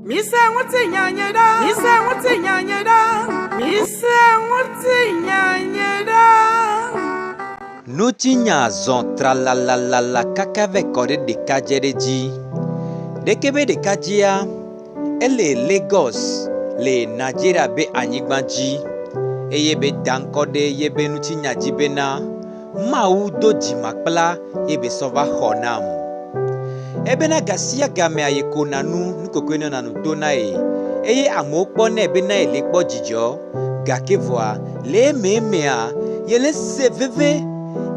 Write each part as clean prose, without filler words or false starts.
Mise ŋutinya nye ɖa, mise ŋutinya nye ɖa, mise ŋutinya nye ɖa. Ŋutinya zɔ tralalalala kaka vɛ kɔ ɖe ɖekadze ɖe dzi. Ɖeke be ɖekadzea, ele Lagos le Nigeria be anyigba dzi eye be da ŋkɔ ɖe yebe ŋutinya dzi bena Mawu do dzimakpla ye be sɔ va xɔ nam. Ebena gasiagamea ye kona nu, nukokoe nɔna nu to na ye eye amewo kpɔnɛ bena ye le kpɔ dzidzɔ. Gake vɔa, le ememea, ye le se veve.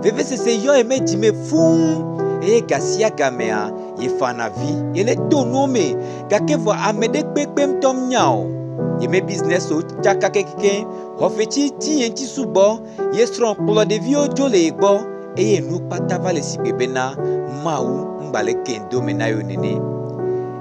Vevesese yɔ ye me dzime fũu eye gasiagamea ye fana vi. Ye le to nuwo me gake vɔa ame ɖe kpekpe ŋutɔ menya o. Ye me businesswo tsaka kekekeŋ, xɔfetsi tsi ye ŋuti sugbɔ. Ye srɔ̃ kplɔ ɖeviwo dzo le ye gbɔ eye nu kpata va le sigbe bena Mawu ŋgba le ke dome na yewo nene.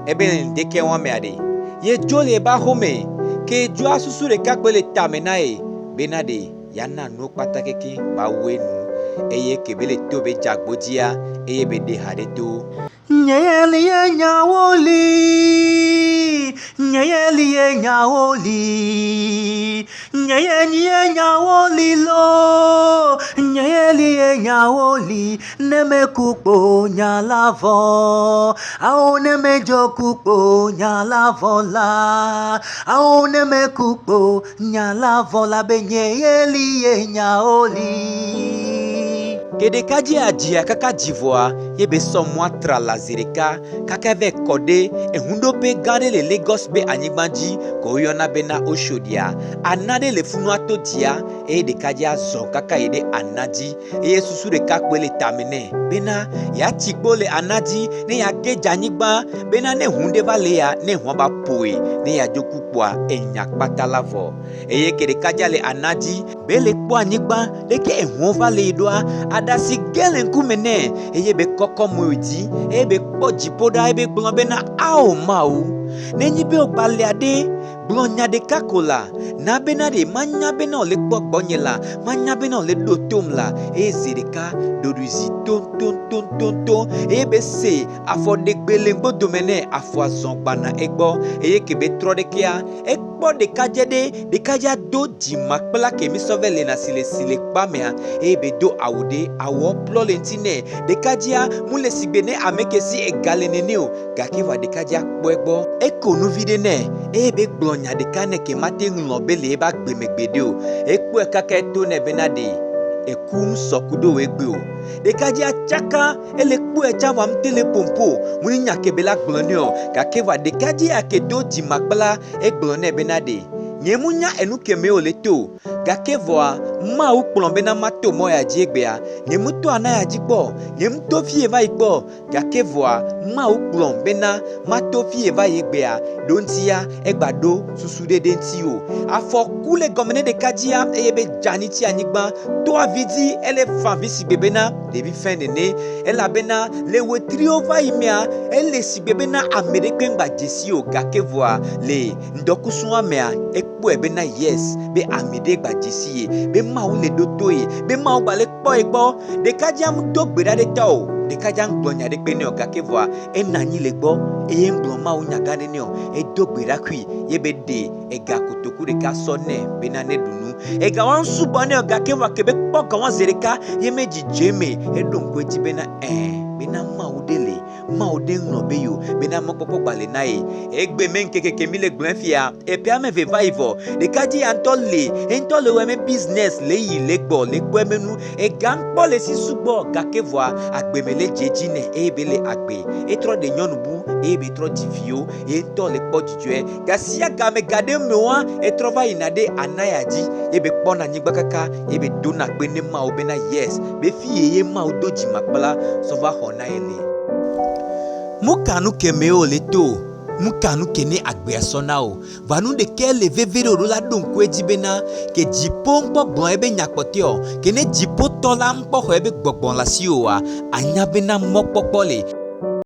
Ebe le ŋdeke wɔmea ɖe, ye dzo le yebe axome ke dzoa susu ɖeka kpoe le tame na ye bena ɖe yeana nuwo kpata kekeŋ ba wu enu eye ke be le to be dze agbo dzia eye be ɖe ha ɖe to. Nye li ye nyawo li, nye li ye nyawo li, nye ye nyawo li lo, nye li ye nyawo li, ne meku kpo nya la vɔ, ao ne medzo ku kpo nya la vɔ la, ao ne meku kpo nya la vɔ la be nye ye li ye nyawo li. Ke ɖekadze adzia kaka dzi vɔa, ye be sɔ mɔa tra la zi ɖeka kaka vɛ kɔ ɖe ehuɖoƒe gã ɖe le Lagos be anyigba dzi ke woyɔna bena Oshodia. Ana ɖe le funua to dzia eye ɖekadzea zɔ kaka yi ɖe ana dzi eye susu ɖeka kpoe le tame nɛ bena yeatsi kpo le ana dzi ne yeage dze anyigba bena ne hu ɖe va le ya ne hua va ƒoe ne yeadzo ku kpoa enya kpata la vɔ. Eye ke ɖekadzea le ana dzi be le kpɔ anyigba leke ehuwo va le yi ɖoa, aɖasi ge le ŋkume nɛ eye be kɔkɔ moe dzi eye be kpɔ dziƒo ɖa eye be gblɔ bena, Ao Mawu, nenye be wògbalẽa ɖe gblɔ nya ɖeka ko la, na bena ɖe manya bena wòle kpɔ gbɔnye la, manya bena wòle ɖo tom la. Eye zi ɖeka ɖoɖoe zi toŋtoŋtoŋtoŋtoŋ eye be se afɔɖegbe le ŋgbodome nɛ, afɔa zɔ gbana egbɔ eye ke be trɔ ɖekea, ekpɔ ɖekadze ɖe Ɖekadzea do dzimakpla ke mi sɔ vɛ lena si le si le kpa mea eye be do awu ɖe awuɔ plɔ le ŋuti nɛ. Ɖekadzea mu le sigbe ne ame ke si ega le nene o gake vɔa ɖekadzea kpɔe gbɔ. Eko nu viɖe nɛ eye be gblɔ nya ɖeka nɛ ke mate ŋlɔ be le ebe agbe me gbeɖe o. Ekpɔe kaka eto nɛ bena ɖe eku ŋsɔ kudo wò egbe o. Ɖekadzea tsaka ele kpɔe tsa vɔa ŋte le ƒomƒo o. Mu nya ke be la gblɔ nɛ o gake vɔa ɖekadzea ke do dzimakpla Egblɔ nɛ bena ɖe, Nye mu nya enu kemɛ wòle to o, gake vɔa Mawu kplɔm bena mato mɔ ya dzi egbea. Nye mu to ana ya dzi kpɔ o, nye mu to fiye va yi kpɔ o, gake vɔa Mawu kplɔm bena mato fiye va yi egbea. Ɖoŋtia egba ɖo susu ɖe ɖe ŋti o. Afɔku le gɔme ne ɖekadzia eye be dze anyi tsi anyigba, to avi dzi, ele fa avi sigbe bena ɖevi fẽ nene elabena le wetriwo va yi mea, ele sigbe bena ame ɖekpe ŋgba dzesi o gake vɔa le ŋdɔkusua mea, ekpɔe bena yes, be ame ɖe gba dzesi ye, be Mawu le ɖo to ye, be Mawu gba le kpɔ ye gbɔ. Ɖekadzea ŋdo gbe ɖa ɖe tɔ o, ɖekadzea ŋgblɔ nya ɖekpe nɛ o gake vɔa ena anyi le gbɔ eye ŋgblɔ Mawu nya gã ɖe nɛ o. Edo gbe ɖa kui ye be ɖe ega kotoku ɖeka sɔ nɛ bena ne ɖu nu. Ega wa ŋsugbɔ nɛ o gake vɔa ke be kpɔ ga wa zi ɖeka ye me dzidzɔe me eɖo ŋku edzi bena ɛ̃ bena Mawu ɖe le, Mawu ɖe ŋlɔ be yo bena mɔkpɔkpɔ gba le na ye. Egbe me ŋkeke ke mi le gblɔe fia, eƒe ame eve va yi vɔ. Ɖekadze ya ŋutɔ le, eŋutɔ le wɔ eme business le yi le gbɔ le kpɔ eme nu. Ega ŋkpɔ le si sugbɔ gake vɔa agbe me le dze edzi nɛ eye be le agbe. Etrɔ ɖe nyɔnu bu eye be trɔ dzi viwo ye ŋutɔ le kpɔ dzidzɔe. Gasiagame gaɖe mewoa, etrɔ va yina ɖe Anaya dzi ye be kpɔna anyigba kaka ye be dona kpe ne Mawu bena yes, be fiye ye Mawu do dzimakpla sɔ va xɔ na ye le. Nuka nu ke mee wòle to o, nuka nu ke ne agbea sɔ na wò, vɔa nu ɖekɛ le veve ɖe wòɖo la ɖo ŋku edzi bena, ke dziƒo ŋkpɔ gblɔ ebe nya kpɔtɔe o, ke ne dziƒotɔ la ŋkpɔ xɔ ebe gbɔgbɔ le asiwò oa, ànya bena mɔkpɔkpɔ le.